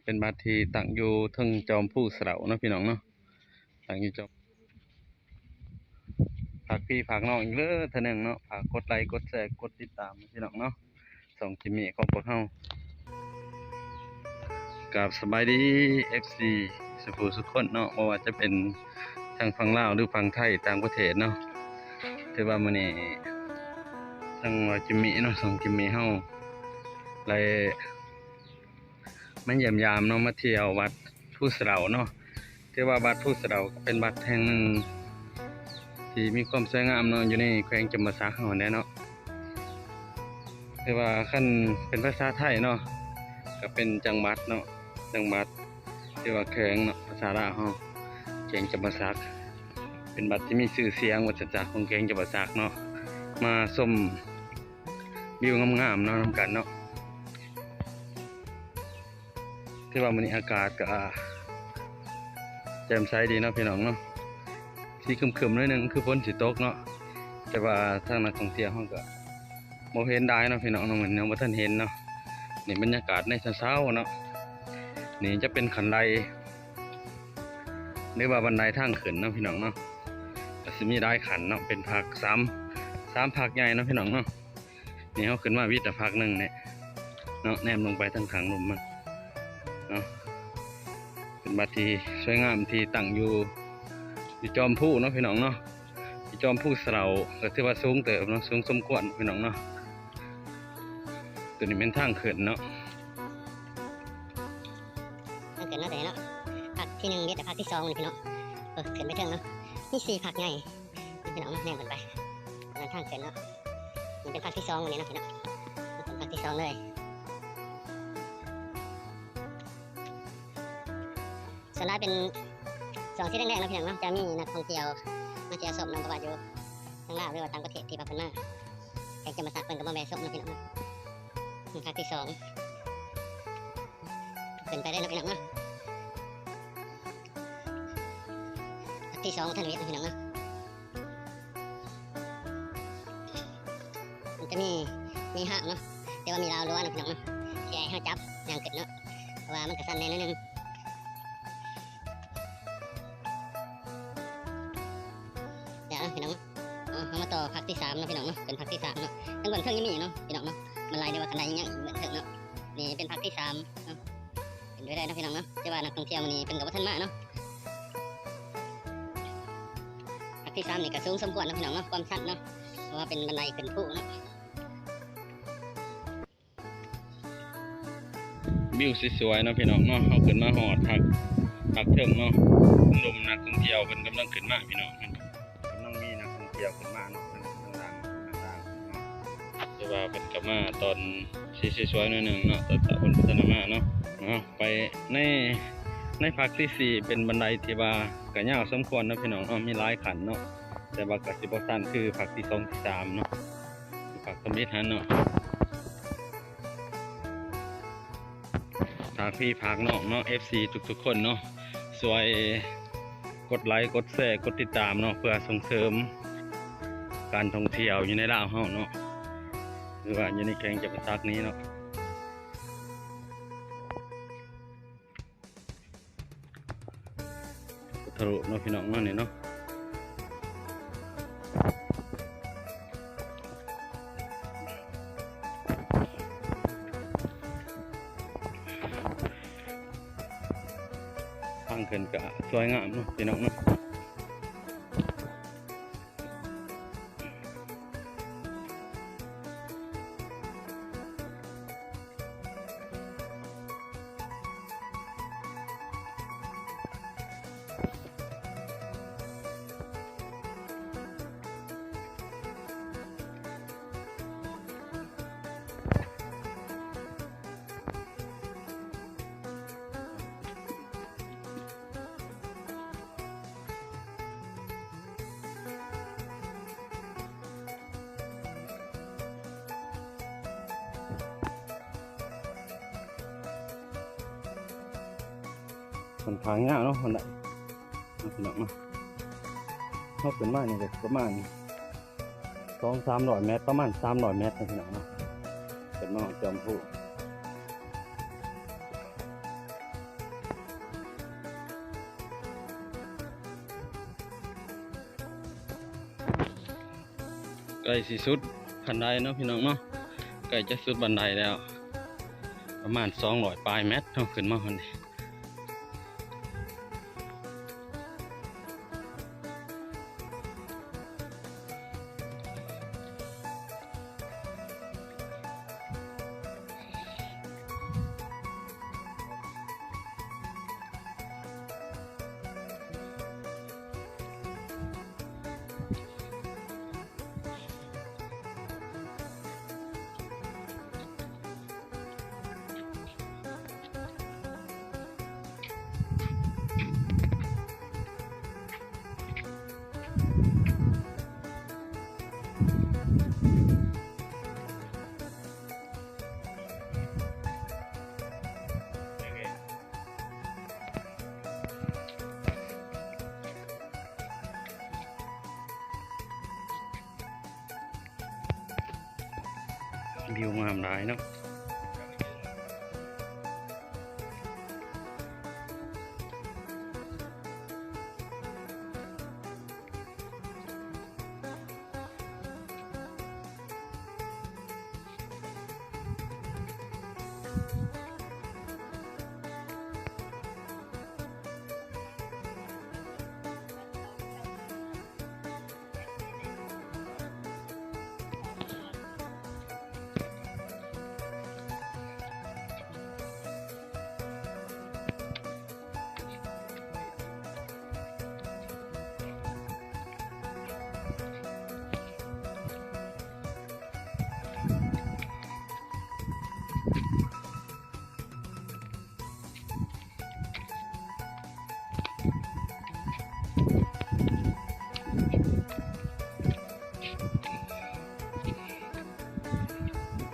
ເປັນວັດທີ່ຕັ້ງຢູ່ເທິງຈອມພູສະເດາເນາະ ພີ່ນ້ອງເນາະ ຕັ້ງຢູ່ຈອມ ຝາກພີ່ຝາກນ້ອງອີກເດີເທື່ອໜຶ່ງເນາະ ຝາກກົດໄລກົດແຊກົດຕິດຕາມ ພີ່ນ້ອງເນາະ ຊ່ອງຈິມມີຂອງພວກເຮົາ. ກາບສະບາຍດີ ເອັຟຊີ ສຸຜູ້ສຸຄົນເນາະ ບໍ່ວ່າຈະເປັນທາງຝັ່ງລາວ ຫຼື ຝັ່ງໄທ ຕ່າງປະເທດເນາະ. ຖືວ່າມື້ນີ້ທາງວ່າຈິມມີເນາະ ຊ່ອງຈິມມີເຮົາໄດ້ ມາຢ້ຽມຢາມເນາະ ມາທ່ຽວວັດພູສະເດົາເນາະ. ຖືວ່າວັດພູສະເດົາກໍເປັນວັດແຫ່ງໜຶ່ງທີ່ມີຄວາມສວຍງາມເນາະ ຢູ່ໃນແຂວງຈຳປາສັກເຮົາຫັ້ນແຫຼະເນາະ. ຖືວ່າຄັນເປັນພາສາໄທເນາະ ກໍເປັນຈັງຫວັດເນາະ ຈັງຫວັດ ຫຼືວ່າແຂວງເນາະ ພາສາລາວເຮົາ ແຂວງຈຳປາສັກ ເປັນວັດທີ່ມີຊື່ສຽງວ່າຊັ້ນຊະ ຂອງແຂວງຈຳປາສັກເນາະ. ມາຊົມ ວິວງາມໆເນາະ ນຳກັນເນາະ. ຖືວ່າມື້ນີ້ອາກາດກໍແຈ່ມໃສດີເນາະ ພີ່ນ້ອງເນາະ ສີຄຶ້ມໆໜ້ອຍໜຶ່ງ ຄືຝົນຊິຕົກເນາະ ແຕ່ວ່າທາງນັກທ່ອງທ່ຽວເຮົາກໍບໍ່ເຫັນຫຼາຍເນາະ ພີ່ນ້ອງເນາະ ມື້ນີ້ຍັງບໍ່ທັນເຫັນເນາະ. ນີ້ບັນຍາກາດໃນເຊົ້າໆເນາະ ນີ້ຈະເປັນຂັ້ນໄດ ຫຼືວ່າບັນໄດທາງຂຶ້ນເນາະ ພີ່ນ້ອງເນາະ ກໍຊິມີຫຼາຍຂັ້ນເນາະ ເປັນພັກສາມ ສາມພັກໃຫຍ່ເນາະ ພີ່ນ້ອງເນາະ. ນີ້ເຮົາຂຶ້ນມາວິດແຕ່ພັກໜຶ່ງນີ້ເນາະ ແນມລົງໄປທາງຂ້າງລຸ່ມມັນເນາະ. ເປັນວັດທີ່ສວຍງາມທີ່ຕັ້ງຢູ່ ຢູ່ຈອມພູເນາະ ພີ່ນ້ອງເນາະ ຢູ່ຈອມພູສະເດົາ ກໍຖືວ່າສູງເຕີບເນາະ ສູງສົມຄວນ ພີ່ນ້ອງເນາະ. ຕົວນີ້ແມ່ນທາງຂຶ້ນເນາະ ທາງຂຶ້ນເນາະ ຕົວນີ້ເນາະ ພັກທີໜຶ່ງ ວິດແຕ່ພັກທີສອງນີ້ ພີ່ນ້ອງ ເອີ ຂຶ້ນໄປເທິງເນາະ ມີສີ່ພັກໃຫຍ່ ພີ່ນ້ອງເນາະ ແນມຂຶ້ນໄປ ອັນນັ້ນທາງຂຶ້ນເນາະ. ນີ້ເປັນພັກທີສອງມື້ນີ້ເນາະ ພີ່ນ້ອງ ເປັນພັກທີສອງເລີຍ. ສ່ວນຫຼາຍເປັນຊ່ວງສີແດງໆເນາະ ພີ່ນ້ອງເນາະ ຈະມີນັກທ່ອງທ່ຽວມາທ່ຽວຊົມເນາະ ບໍ່ວ່າຢູ່ທາງລາວ ຫຼືວ່າຕ່າງປະເທດ ທີ່ວ່າເພິ່ນມາແຂວງຈຳປາສັກ ເພິ່ນກໍມາແວ່ຊົມເນາະ ພີ່ນ້ອງເນາະ. ນີ້ພັກທີສອງ ຂຶ້ນໄປເລີຍເນາະ ພີ່ນ້ອງເນາະ ພັກທີສອງ ບໍ່ທັນເຮັດເນາະ ພີ່ນ້ອງເນາະ. ມັນຈະມີ ມີຫ້າງເນາະ ແຕ່ວ່າມີລາວລົວເນາະ ພີ່ນ້ອງເນາະ ຊິໃຫ້ເຮົາຈັບຍ່າງຂຶ້ນເນາະ ເພາະວ່າມັນກະຊັນແດ່ໜ້ອຍໜຶ່ງ. ແລ້ວເນາະ ພີ່ນ້ອງເນາະ ເອົາ ເຮົາມາຕໍ່ພັກທີສາມເນາະ ພີ່ນ້ອງເນາະ ເປັນພັກທີສາມເນາະ. ທາງເບື້ອງເທິງຍັງມີເນາະ ພີ່ນ້ອງເນາະ ບັນໄດ ຫຼືວ່າຂັ້ນໄດຍັງຢູ່ເບື້ອງເທິງເນາະ. ນີ້ເປັນພັກທີສາມເນາະ ຂຶ້ນໄປເລີຍເນາະ ພີ່ນ້ອງເນາະ ແຕ່ວ່ານັກທ່ອງທ່ຽວມື້ນີ້ເພິ່ນກໍບໍ່ທັນມາເນາະ. ພັກທີສາມນີ້ກໍສູງສົມຄວນເນາະ ພີ່ນ້ອງເນາະ ຄວາມຊັນເນາະ ເພາະວ່າເປັນບັນໄດຂຶ້ນພູເນາະ. ວິວສວຍໆເນາະ ພີ່ນ້ອງເນາະ ເຮົາຂຶ້ນມາຮອດພັກ ພັກເທິງເນາະ ລົມນັກທ່ອງທ່ຽວເພິ່ນກຳລັງຂຶ້ນມາ ພີ່ນ້ອງ ກຳລັງມີນັກທ່ອງທ່ຽວຂຶ້ນມາເນາະ ທາງ ທາງລ່າງ ທາງລ່າງເນາະ. ແຕ່ວ່າເພິ່ນກໍມາຕອນສວຍໆໜ້ອຍໜຶ່ງເນາະ ຕອນເຊົ້າເພິ່ນບໍ່ທັນໄດ້ມາເນາະ. ເອົາ ໄປໃນ ໃນພັກທີສີ່ ເປັນບັນໄດທີ່ວ່າກໍຍາວສົມຄວນເນາະ ພີ່ນ້ອງເນາະ ມີຫຼາຍຂັ້ນເນາະ ແຕ່ວ່າກໍຊິບໍ່ຊັນຄືພັກທີສອງ ທີສາມເນາະ ພັກທຳອິດຫັ້ນເນາະ. ຝາກພີ່ຝາກນ້ອງເນາະ ເອັຟຊີ ທຸກໆຄົນເນາະ ຊ່ວຍກົດໄລ ກົດແຊ ກົດຕິດຕາມເນາະ ເພື່ອສົ່ງເສີມການທ່ອງທ່ຽວຢູ່ໃນລາວເຮົາເນາະ ຫຼືວ່າຢູ່ໃນແຂວງຈຳປາສັກນີ້ເນາະ. ທະລຸເນາະ ພີ່ນ້ອງເນາະ ນີ້ເນາະ ທາງຂຶ້ນກະສວຍງາມເນາະ ພີ່ນ້ອງເນາະ. ຂ້ອນຂ້າງຍາວເນາະ ມັນໄດ້ເນາະ ພີ່ນ້ອງເນາະ. ເຮົາຂຶ້ນມານີ້ກໍປະມານສອງສາມຮ້ອຍແມັດ ປະມານສາມຮ້ອຍແມັດເນາະ ພີ່ນ້ອງເນາະ ຂຶ້ນມາຮອດຈອມພູ. ໃກ້ຊິສຸດບັນໄດເນາະພີ່ນ້ອງເນາະ ໃກ້ຈະສຸດບັນໄດແລ້ວ ປະມານສອງຮ້ອຍປາຍແມັດເນາະ ຂຶ້ນມາຮອດນີ້. ວິວງາມຫຼາຍເນາະ.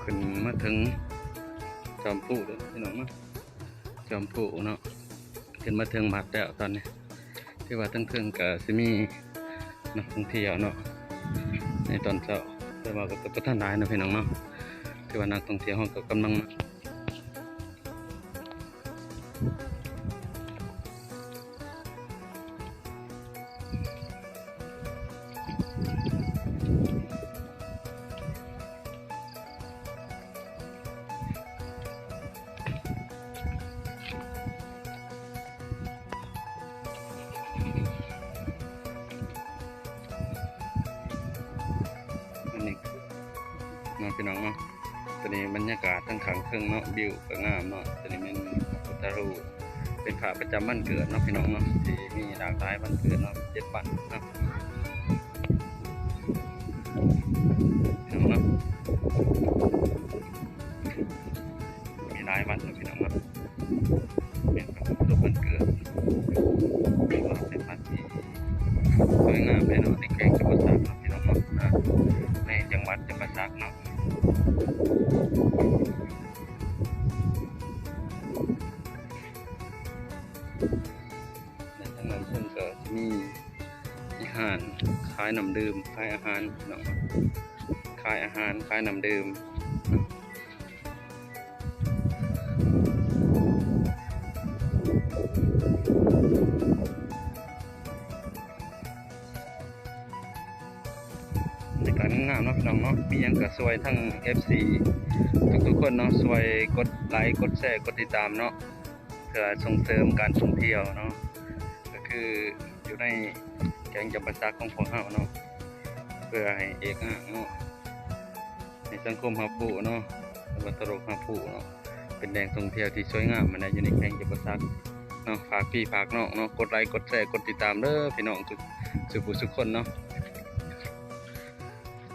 ຂຶ້ນມາເຖິງຈອມພູເດີພີ່ນ້ອງເນາະ ຈອມພູເນາະ ຂຶ້ນມາເຖິງວັດແລ້ວຕອນນີ້. ຖືວ່າເທິງໆ ກໍຊິມີນັກທ່ອງທ່ຽວເນາະ ໃນຕອນເຊົ້າ ແຕ່ວ່າກໍບໍ່ທັນຫຼາຍເນາະພີ່ນ້ອງເນາະ ຖືວ່ານັກທ່ອງທ່ຽວເຮົາກໍກຳລັງມາ. ອັນນີ້ເນາະ ພີ່ນ້ອງເນາະ ຕົວນີ້ບັນຍາກາດທາງຂ້າງເທິງເນາະ ວິວກໍງາມເນາະ. ຕົວນີ້ແມ່ນພະພຸດທະຮູບ ເປັນພະປະຈຳວັນເກີດເນາະ ພີ່ນ້ອງເນາະ ທີ່ມີຫຼາກຫຼາຍວັນເກີດເນາະ ເຈັດວັນເນາະ ພີ່ນ້ອງເນາະ. ມີຫຼາຍວັນເນາະ ພີ່ນ້ອງເນາະ ເປັນວັນເກີດ ເປັນວັນທີ່ສວຍງາມເລີຍເນາະ ໃນແຂວງຈຳປາສັກເນາະ ພີ່ນ້ອງເນາະ ໃນຈັງຫວັດຈຳປາສັກເນາະ. ໃນທາງດ້ານເທິງກໍຈະມີ ມີຮ້ານຂາຍນ້ຳດື່ມ ຂາຍອາຫານເນາະ ຂາຍອາຫານ ຂາຍນ້ຳດື່ມ. ບັນຍາກາດງາມເນາະ ພີ່ນ້ອງເນາະ ມີຫຍັງກໍຊ່ວຍທັງເອັຟຊີທຸກໆຄົນເນາະ ຊ່ວຍກົດໄລ ກົດແຊ ກົດຕິດຕາມເນາະ ເພື່ອສົ່ງເສີມການທ່ອງທ່ຽວເນາະ ກໍຄືຢູ່ໃນແຂວງຈຳປາສັກຂອງພວກເຮົາເນາະ ເພື່ອໃຫ້ເອກລາດເນາະ ໃຫ້ສັງຄົມຮັບຮູ້ເນາະ ແລະວ່າທົ່ວໂລກຮັບຮູ້ເນາະ ເປັນແຫຼ່ງທ່ອງທ່ຽວທີ່ສວຍງາມຫັ້ນນະ ຢູ່ໃນແຂວງຈຳປາສັກເນາະ. ຝາກພີ່ຝາກນ້ອງເນາະ ກົດໄລ ກົດແຊ ກົດຕິດຕາມເດີພີ່ນ້ອງ ທຸກ ສູ່ຜູ້ສູ່ຄົນເນາະ.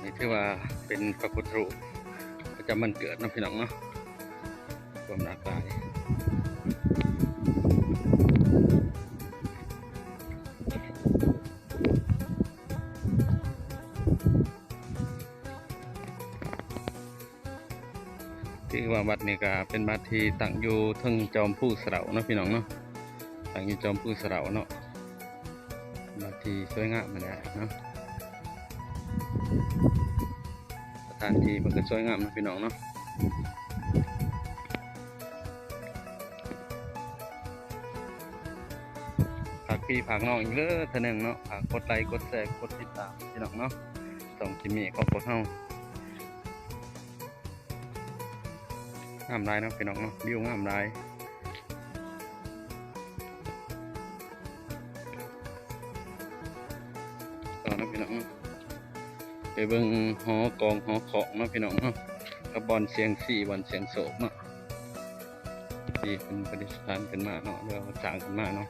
ນີ້ຖືວ່າເປັນພະພຸດທະຮູບປະຈຳວັນເກີດເນາະ ພີ່ນ້ອງເນາະ ຄວາມຫຼາກຫຼາຍ. ຖືວ່າວັດນີ້ກໍເປັນວັດທີ່ຕັ້ງຢູ່ເທິງຈອມພູສະເດົາເນາະ ພີ່ນ້ອງເນາະ ຕັ້ງຢູ່ຈອມພູສະເດົາເນາະ ວັດທີ່ສວຍງາມຫັ້ນແຫຼະເນາະ ສະຖານທີ່ເພິ່ນກໍສວຍງາມເນາະ ພີ່ນ້ອງເນາະ. ຝາກພີ່ຝາກນ້ອງອີກເດີເທື່ອໜຶ່ງເນາະ ຝາກກົດໄລ ກົດແຊ ກົດຕິດຕາມ ພີ່ນ້ອງເນາະ. ສ ຂອງຈິມມີຂອງພວກເຮົາ ງາມຫຼາຍເນາະພີ່ນ້ອງເນາະ ວິວງາມຫຼາຍ. ຕໍ່ເນາະພີ່ນ້ອງເນາະ ໄປເບິ່ງຫໍກອງຫໍຂອງເນາະພີ່ນ້ອງເນາະ ກັບບ່ອນສ່ຽງຊີ ບ່ອນສ່ຽງໂຊກເນາະ ທີ່ເພິ່ນປະດິດສະຖານຂຶ້ນມາເນາະ ຫຼືວ່າສ້າງຂຶ້ນມາເນາະ.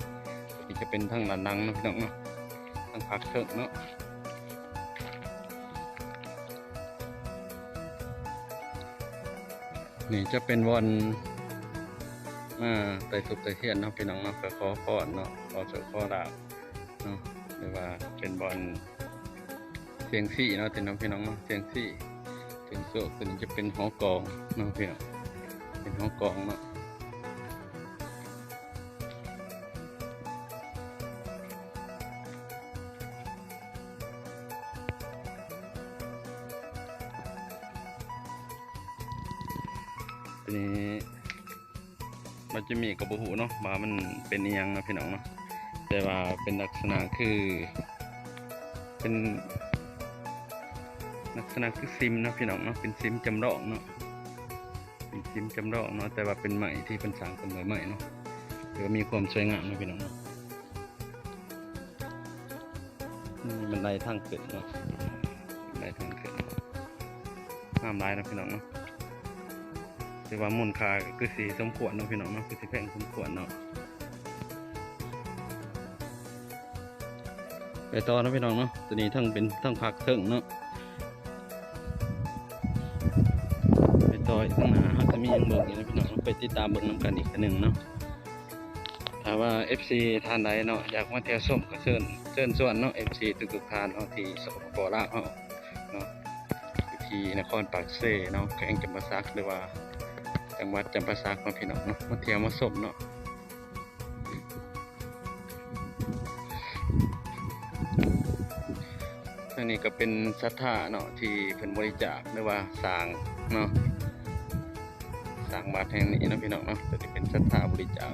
ນີ້ຈະເປັນທາງດ້ານຫຼັງເນາະພີ່ນ້ອງເນາະ ທາງພາກເທິງເນາະ. ນີ້ຈະເປັນບ່ອນມາໄຕ້ທູບໄຕ້ທຽນເນາະພີ່ນ້ອງເນາະ ເພື່ອຂໍພອນເນາະ ຂໍໂຊກຂໍລາບເນາະ ຫຼືວ່າເປັນບ່ອນສ່ຽງຊີເນາະ ພີ່ນ້ອງເນາະ ສ່ຽງຊີ ສ່ຽງໂຊກ. ຕົວນີ້ຈະເປັນຫໍກອງເນາະພີ່ນ້ອງ ເປັນຫໍກອງເນາະ. ຕົວນີ້ ມັນຈະມີ ກໍບໍ່ຮູ້ເນາະວ່າມັນເປັນອີ່ຫຍັງເນາະພີ່ນ້ອງເນາະ ແຕ່ວ່າເປັນລັກສະນະຄື ເປັນລັກສະນະຄືຊິມເນາະພີ່ນ້ອງເນາະ ເປັນຊິມຈຳລອງເນາະ ເປັນຊິມຈຳລອງເນາະ ແຕ່ວ່າເປັນໄມ້ທີ່ເພິ່ນສ້າງເປັນໄມ້ເນາະ ແຕ່ວ່າມີຄວາມສວຍງາມເນາະພີ່ນ້ອງເນາະ. ນີ້ບັນໄດທາງຂຶ້ນເນາະ ບັນໄດທາງຂຶ້ນ ງາມຫຼາຍເນາະພີ່ນ້ອງເນາະ ຖືວ່າມູນຄ່າກໍຄືຊິສົມຄວນເນາະພີ່ນ້ອງເນາະ ຄືຊິແພງສົມຄວນເນາະ. ໄປຕໍ່ເນາະພີ່ນ້ອງເນາະ ຕົວນີ້ທັງເປັນທັງພາກເທິງເນາະ ໄປຕໍ່ອີກຂ້າງໜ້າ ເຮົາຈະມີຫຍັງເບິ່ງອີກເນາະພີ່ນ້ອງເນາະ ໄປຕິດຕາມເບິ່ງນຳກັນອີກເທື່ອໜຶ່ງເນາະ. ຖ້າວ່າເອັຟຊີທ່ານໃດເນາະ ຢາກມາທ່ຽວຊົມກໍເຊີນ ເຊີນຊວນເນາະ ເອັຟຊີທຸກໆທ່ານເນາະ ທີ່ ສປປ ລາວເຮົາເນາະ ຢູ່ທີ່ນະຄອນປາກເຊເນາະ ແຂວງຈຳປາສັກ ຫຼືວ່າຈັງຫວັດຈຳປາສັກເນາະ ພີ່ນ້ອງເນາະ ມາທ່ຽວມາຊົມເນາະ. ອັນນີ້ກໍເປັນສັດທາເນາະ ທີ່ເພິ່ນບໍລິຈາກ ຫຼືວ່າສ້າງເນາະ ສ້າງວັດແຫ່ງນີ້ເນາະ ພີ່ນ້ອງເນາະ ຕົວນີ້ເປັນສັດທາບໍລິຈາກ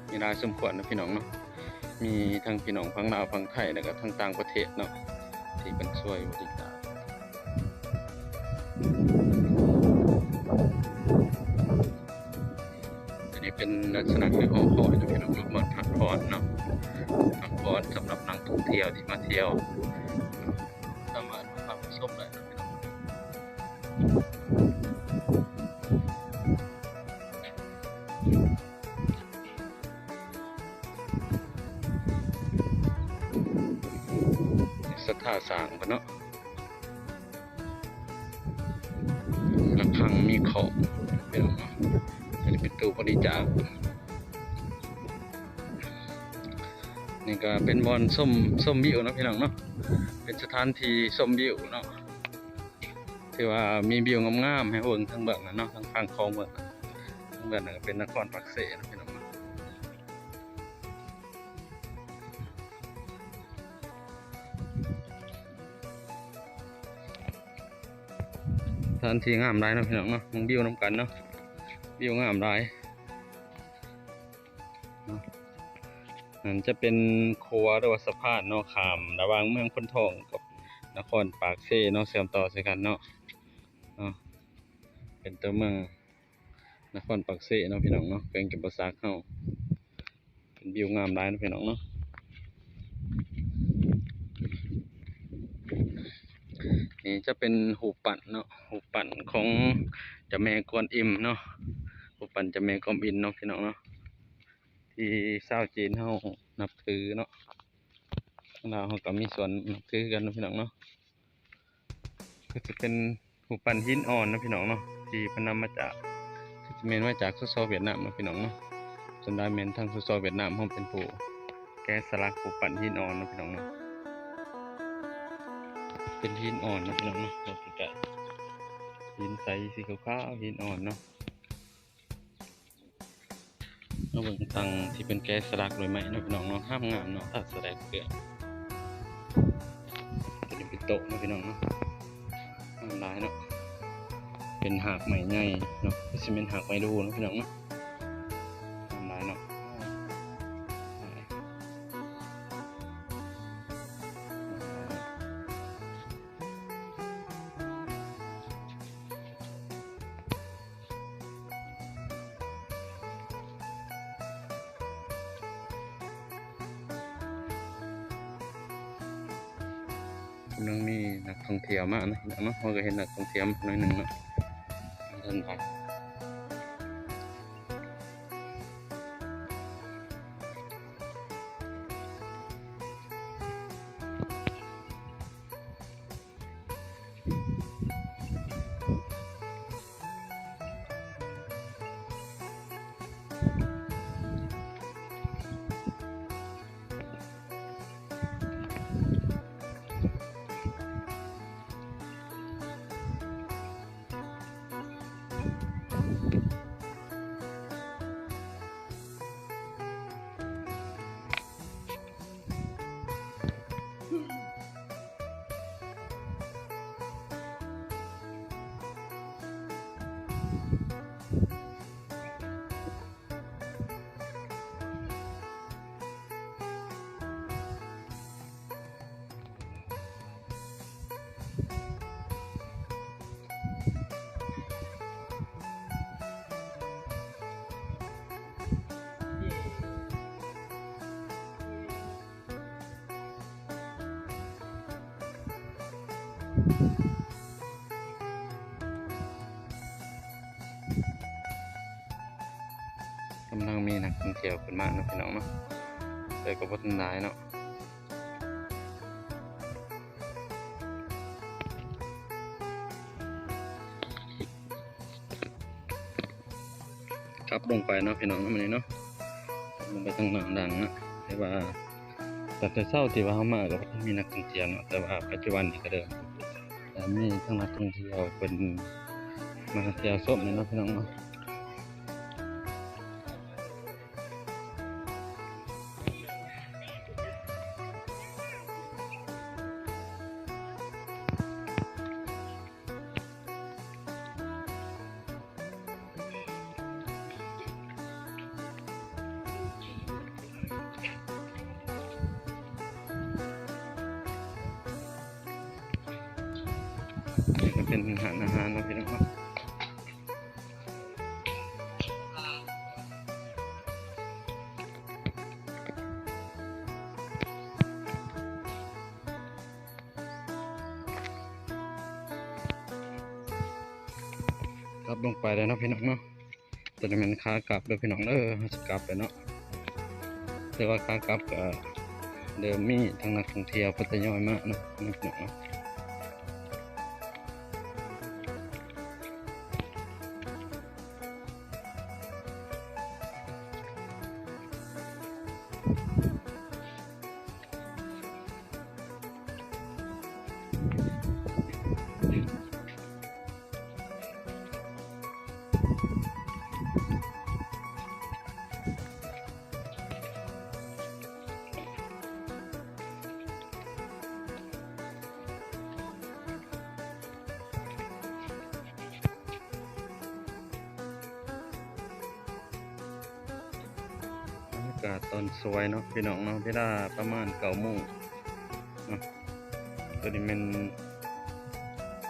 ມີຫຼາຍສົມຄວນເນາະ ພີ່ນ້ອງເນາະ ມີທັງພີ່ນ້ອງຝັ່ງລາວ ຝັ່ງໄທ ແລ້ວກໍທັງຕ່າງປະເທດເນາະ ທີ່ເພິ່ນຊ່ວຍບໍລິຈາກ. ອັນນີ້ເປັນລັກສະນະຄືຫໍຄອຍເນາະ ພີ່ນ້ອງເນາະ ບ່ອນພັກຜ່ອນເນາະ ພັກຜ່ອນສຳລັບນັກທ່ອງທ່ຽວທີ່ມາທ່ຽວ ສາມາດມາພັກມາຊົມໄດ້ເນາະ ພີ່ນ້ອງ. ສັດທາສ້າງເພິ່ນເນາະ ລະຄັງມີຂອງ ພີ່ນ້ອງເນາະ ອັນນີ້ເປັນຕູ້ບໍລິຈາກ. ນີ້ກໍເປັນບ່ອນຊົມ ຊົມວິວເນາະ ພີ່ນ້ອງເນາະ ເປັນສະຖານທີ່ຊົມວິວເນາະ ຖືວ່າມີວິວງາມໆໃຫ້ເບິ່ງ ທາງເບື້ອງນັ້ນເນາະ ທາງຝັ່ງຂອງເບິ່ງ ທາງເບື້ອງນັ້ນກໍເປັນນະຄອນປາກເຊເນາະ ພີ່ນ້ອງເນາະ. ສະຖານທີ່ງາມຫຼາຍເນາະ ພີ່ນ້ອງເນາະ ເບິ່ງວິວນຳກັນເນາະ ວິວງາມຫຼາຍເນາະ. ນັ້ນຈະເປັນຂົວ ຫຼືວ່າສະພານເນາະ ຂ້າມລະຫວ່າງເມືອງໂພນທອງກັບນະຄອນປາກເຊເນາະ ເຊື່ອມຕໍ່ໃສ່ກັນເນາະ ເນາະ ເປັນຕົວເມືອງ ນະຄອນປາກເຊເນາະ ພີ່ນ້ອງເນາະ ແຂວງຈຳປາສັກເຮົາ ເປັນວິວງາມຫຼາຍເນາະ ພີ່ນ້ອງເນາະ. ນີ້ຈະເປັນຮູບປັ້ນເນາະ ຮູບປັ້ນຂອງເຈົ້າແມ່ກວນອິມເນາະ ຮູບປັ້ນເຈົ້າແມ່ກວນອິມເນາະ ພີ່ນ້ອງເນາະ ທີ່ຊາວຈີນເຮົານັບຖືເນາະ ທາງລາວເຮົາກໍມີສ່ວນນັບຖືຄືກັນເນາະ ພີ່ນ້ອງເນາະ. ກໍຈະເປັນຮູບປັ້ນຫີນອ່ອນເນາະ ພີ່ນ້ອງເນາະ ທີ່ເພິ່ນນຳມາຈາກ ຄືຈະແມ່ນມາຈາກ ສສ ຫວຽດນາມເນາະ ພີ່ນ້ອງເນາະ. ສ່ວນຫຼາຍແມ່ນທາງ ສສ ຫວຽດນາມເຮົາເປັນຜູ້ແກະສະຫຼັກຮູບປັ້ນຫີນອ່ອນເນາະ ພີ່ນ້ອງເນາະ ເປັນຫີນອ່ອນເນາະ ພີ່ນ້ອງເນາະ. ເບິ່ງໃກ້ໆ ຫີນໃສ ສີຂາວໆ ຫີນອ່ອນເນາະ. ມາເບິ່ງຕັ່ງທີ່ເພິ່ນແກະສະຫຼັກດ້ວຍໄມ້ເນາະ ພີ່ນ້ອງເນາະ ງາມໆເນາະ ທັດສະໄດເຄື່ອງ. ຕົວນີ້ເປັນໂຕະເນາະ ພີ່ນ້ອງເນາະ ງາມຫຼາຍເນາະ ເປັນຮາກໄມ້ໃຫຍ່ເນາະ ຄືຊິແມ່ນຮາກໄມ້ດູເນາະ ພີ່ນ້ອງເນາະ ງາມຫຼາຍເນາະ. ນີ້ ກຳລັງມີນັກທ່ອງທ່ຽວມາເນາະ ເນາະ ເຮົາກໍເຫັນນັກທ່ອງທ່ຽວມາໜ້ອຍໜຶ່ງເນາະ ເດີນໄປ. ກຳລັງມີນັກທ່ອງທ່ຽວຂຶ້ນມາເນາະ ພີ່ນ້ອງເນາະ ແຕ່ກໍບໍ່ທັນຫຼາຍເນາະ. ຂັບລົງໄປເນາະ ພີ່ນ້ອງເນາະ ມື້ນີ້ເນາະ ລົງໄປທາງດ້ານຫຼັງເນາະ ແຕ່ວ່າ ຕັ້ງແຕ່ເຊົ້າທີ່ວ່າເຮົາມາກໍບໍ່ທັນມີນັກທ່ອງທ່ຽວເນາະ ແຕ່ວ່າປັດຈຸບັນນີ້ກໍເລີ່ມ ເອີ ມີທັງນັກທ່ອງທ່ຽວເພິ່ນມາທ່ຽວຊົມແລ້ວເນາະ ພີ່ນ້ອງເນາະ. ນີ້ກໍເປັນຮ້ານອາຫານເນາະ ພີ່ນ້ອງເນາະ. ກັບລົງໄປແລ້ວເນາະ ພີ່ນ້ອງເນາະ. ຕົວນີ້ແມ່ນຂາກັບເດີພີ່ນ້ອງເດີ ເຮົາຊິກັບແລ້ວເນາະ. ແຕ່ວ່າຂາກັບກໍເລີ່ມມີທັງນັກທ່ອງທ່ຽວເພິ່ນທະຍອຍມາເນາະ ພີ່ນ້ອງເນາະ. ບັນຍາກາດຕອນສວຍເນາະ ພີ່ນ້ອງເນາະ ເວລາປະມານເກົ້າໂມງເນາະ. ຕົວນີ້ແມ່ນ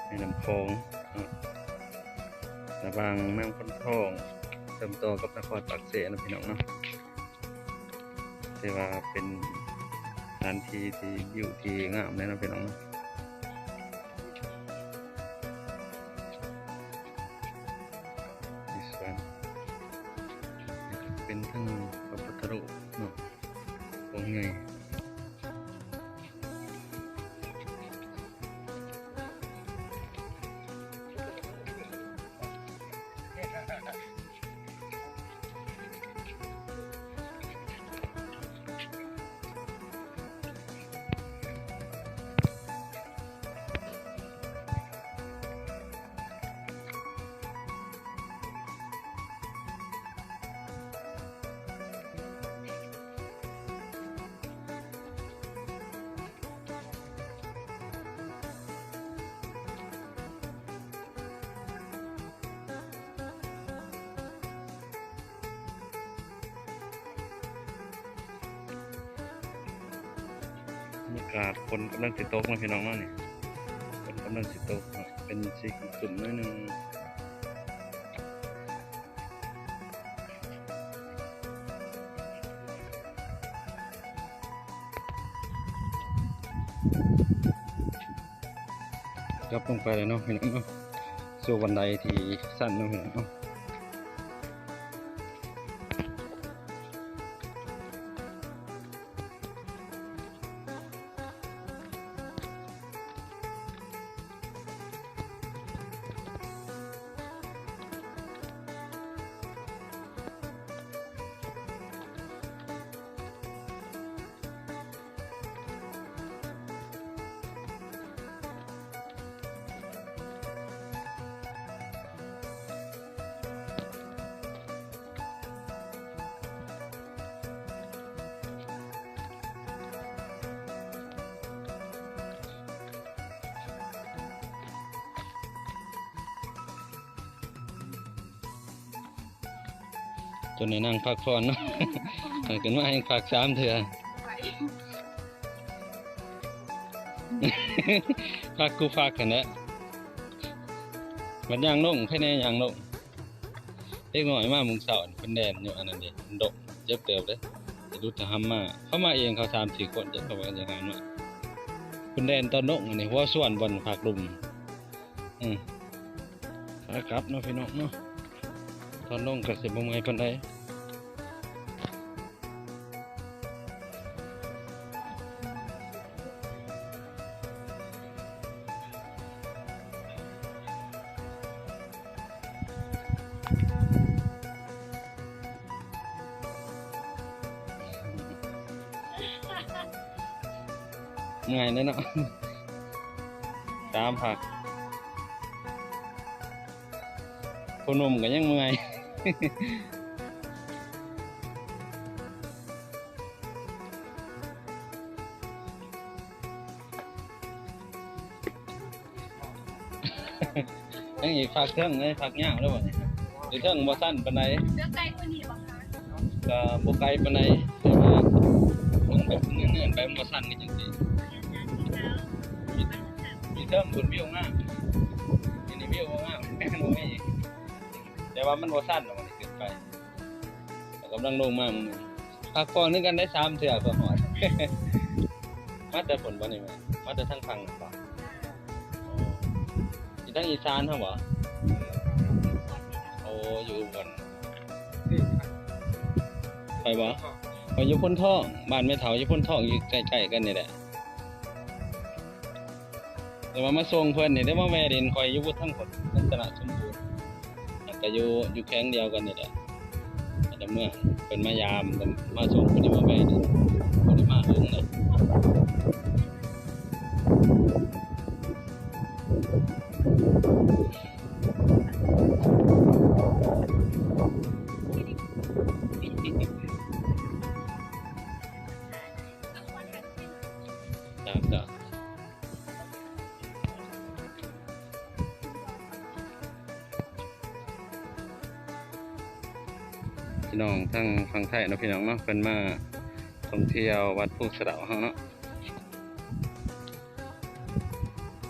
ແມ່ນ້ຳຂອງເນາະ ລະຫວ່າງເມືອງໂພນທອງ ເຊື່ອມຕໍ່ກັບນະຄອນປາກເຊເນາະ ພີ່ນ້ອງເນາະ. ຖືວ່າເປັນສະຖານທີ່ທີ່ ວິວທີ່ງາມເລີຍເນາະ ພີ່ນ້ອງເນາະ. ເປັນທັງພະພຸດທະຮູບເນາະ ອົງໃຫຍ່. ບັນຍາກາດຝົນກຳລັງຊິຕົກເນາະ ພີ່ນ້ອງເນາະ ນີ້ ຝົນກຳລັງຊິຕົກເນາະ ເປັນສີຄຶ້ມໆໜ້ອຍໜຶ່ງ. ນີ້ ກັບລົງໄປແລ້ວເນາະ ພີ່ນ້ອງເນາະ ສູ່ບັນໄດທີ່ຊັນເນາະ ພີ່ນ້ອງເນາະ. ຈົນໄດ້ນັ່ງພັກຜ່ອນເນາະ ເອີ ຂຶ້ນມາແຮ່ງພັກສາມເທື່ອ ພັກກູພັກຫັ້ນແຫຼະ ບັດຍ່າງລົງ ໃຜແດ່ຍ່າງລົງ. ເດັກນ້ອຍມາມື້ເຊົ້ານີ້ ເພິ່ນແລ່ນຢູ່ອັນນັ້ນເດ້ ມັນດົກ ເຈັບເຕີບເດ້ ໄປຫຼຸດທະຫຳມາ. ເຂົາມາເອງ ເຂົາສາມສີ່ຄົນ ຈັກເຂົາວ່າຈະຫານມາ. ເພິ່ນແລ່ນຕອນລົງອັນນີ້ ຫົວສ່ວນບ່ອນພາກລຸ່ມ. ອື ຂາກັບເນາະ ພີ່ນ້ອງເນາະ ຕອນລົງກໍຊິບໍ່ເມື່ອຍປານໃດ. ເມື່ອຍເດ້ເນາະ ຕາມພັກ ຜູ້ໜຸ່ມກໍຍັງເມື່ອຍ. ຍັງອີກພັກເທິງເລີຍ ພັກຍາວເລີຍບັດນີ້. ຢູ່ເທິງບໍ່ຊັນປານໃດ. ເຫຼືອໄກກວ່ານີ້ບໍ່ຄະ? ກໍບໍ່ໄກປານໃດ ແຕ່ວ່າມັນແບບເນີນໆໄປ ມັນບໍ່ຊັນຄືຈັ່ງຊີ້. ຢູ່ເທິງພຸ້ນວິວງາມ ຢູ່ນີ້ວິວບໍ່ງາມ ບໍ່ມີ ແຕ່ວ່າມັນບໍ່ຊັນດອກ ມັນຂຶ້ນໄປ. ກຳລັງລົງມາມື້ນີ້ ພັກຜ່ອນຄືກັນໄດ້ສາມເທື່ອເພື່ອຮອດ. ມາແຕ່ພຸ້ນບໍ່ນີ້ແມ່? ມາແຕ່ທາງຝັ່ງນັ້ນບໍ່? ອໍ ຢູ່ທາງອີສານເຮົາບໍ່? ໂອ້ ຢູ່ອຸບົນ. ຂ້ອຍບໍ່? ຂ້ອຍຢູ່ໂພນທອງ ບ້ານແມ່ເຖົ້າຢູ່ໂພນທອງ ຢູ່ໃກ້ໆກັນນີ້ແຫຼະ. ແຕ່ວ່າມາສົ່ງເພິ່ນນີ້ ໄດ້ມາແວ່ຫຼິ້ນຂ້ອຍຢູ່ທາງພຸ້ນ ລັດຕະນະສົມບູນ ແລ້ວກໍຢູ່ ຢູ່ແຂວງດຽວກັນນີ້ແຫຼະ ແຕ່ເມື່ອເພິ່ນມາຢາມ ກໍມາສົ່ງ ບໍ່ໄດ້ມາແວ່ຫຼິ້ນ ບໍ່ໄດ້ມາເຫິງເລີຍ. ພີ່ນ້ອງທາງຝັ່ງໄທເນາະ ພີ່ນ້ອງເນາະ ເພິ່ນມາທ່ອງທ່ຽວວັດພູສະເດົາເຮົາເນາະ.